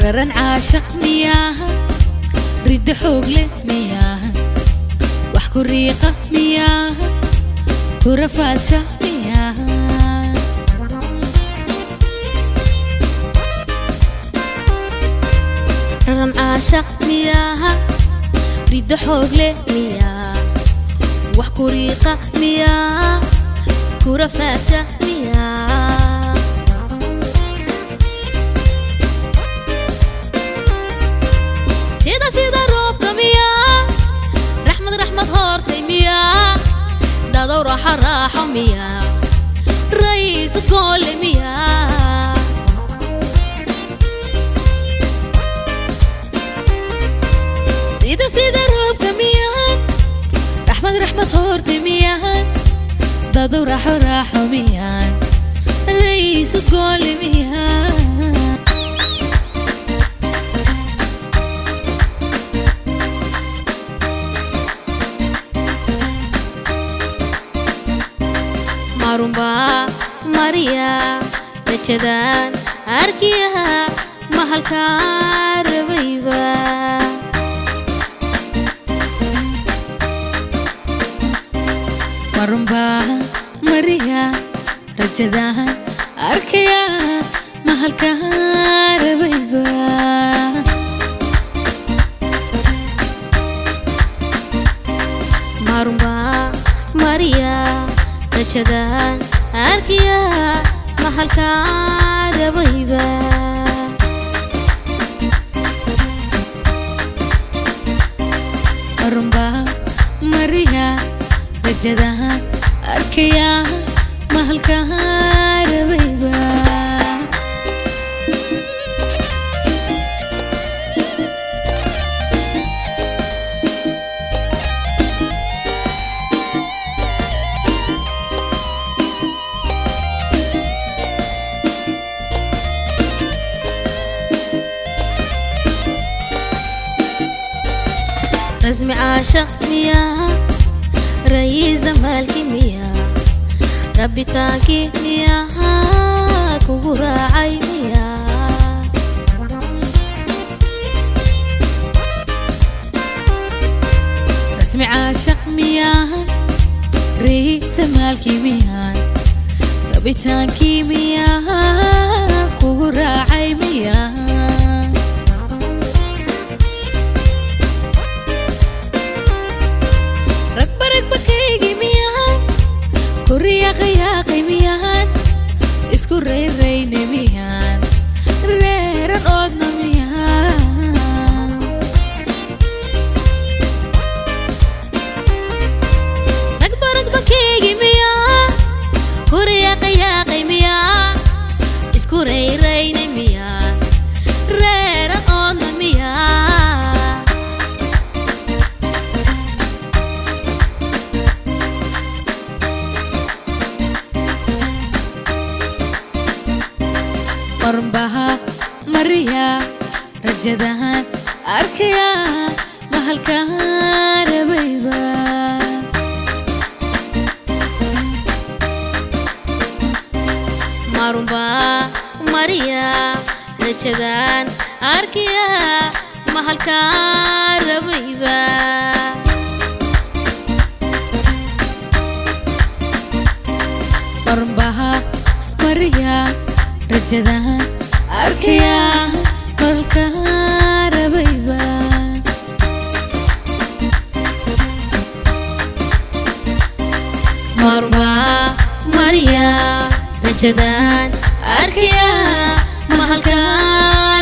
Raran caashaq miyaha, ridda xoog leh miyaha, wax ku riiqa miyaha, ku rafaadsha miyaha. Raran caashaq miyaha, riddo xoog leh miyaa, wax ku riiqa miyaa, ku rafaadsha miyaa. Sida sida roobka miyaa, raxmad raxmad hoortay miyaa, dadow raaxo raaxo miyaa, rayiisu goole miyaa. Sida sida roobka miyahan, raxmad raxmad hoortay miyahan, dadow raaxo raaxo miyahan, rayiisu goole miyahan. Marunbaa mariya rajadaan arkiyaha, mahalkaa rabayba. Marunbaa mariya rajadahan arkaya, mahalkaa rabayba. Marunbaa mariya rajadaan arkiyaha, mahalkaa rabayba. Marunbaa mariya rajadahan arkaya, mahalkaa rabayba. Rasmi caashaq miyaa, rayiisa maalki miyaa, rabbitaankii miyaa, kugu raacay miyaa. Rasmi caashaq miyahan, riisa maalkii miyahan, rabitaankii miyahan, kugu raacay miyahan. Ragba ragba kaygii miyahan, ku riyaaqayaaqay miyahan, isku reyrayne miyahan, reeran oodna miyahan. Ragba ragba keegi miyaa, ku riyaaqayaaqay miyaa, isku rayraynay miyaa, reeran oodna miyaa. Marunbaha mariya rajadahan arkaya, mahalkaa rabayba. Marunbaa mariya rajadaan arkiya, mahalkaa rabayba. Marunbaha mariya rajadahan arkaya, mahalkaa rabayba. Marunbaa mariya rajadaan arkiya, mahalkaa